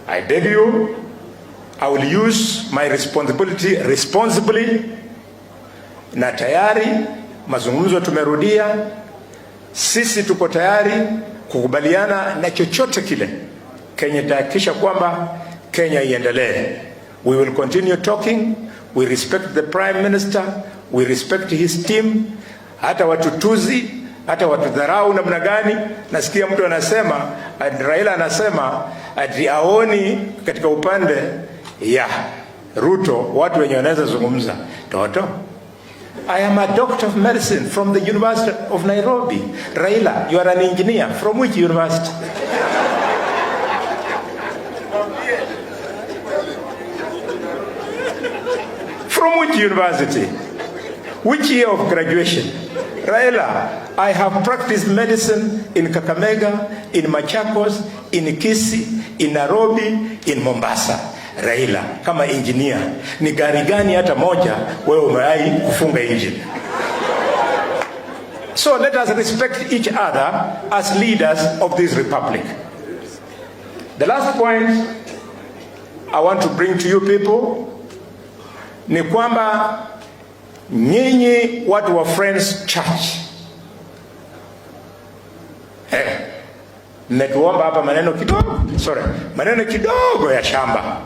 I beg you, I will use my responsibility responsibly, na tayari mazungumzo tumerudia. Sisi tuko tayari kukubaliana na chochote kile kenye tahakikisha kwamba Kenya iendelee. We will continue talking. We respect the Prime Minister, we respect his team. Hata watutuzi, hata watudharau namna gani, nasikia mtu anasema, Raila anasema ati aoni katika upande ya Ruto watu wenye wanaweza zungumza. Toto, I am a doctor of medicine from the University of Nairobi. Raila, you are an engineer. From which university? From which university? Which year of graduation? Raila, I have practiced medicine in Kakamega, in Machakos, in Kisii, in Nairobi, in Mombasa. Raila, kama engineer, ni gari gani hata moja wewe umewahi kufunga engine? So let us respect each other as leaders of this republic. The last point I want to bring to you people ni kwamba nyinyi watu wa Friends Church, mmetuomba hapa maneno kidogo, sorry, maneno kidogo ya shamba.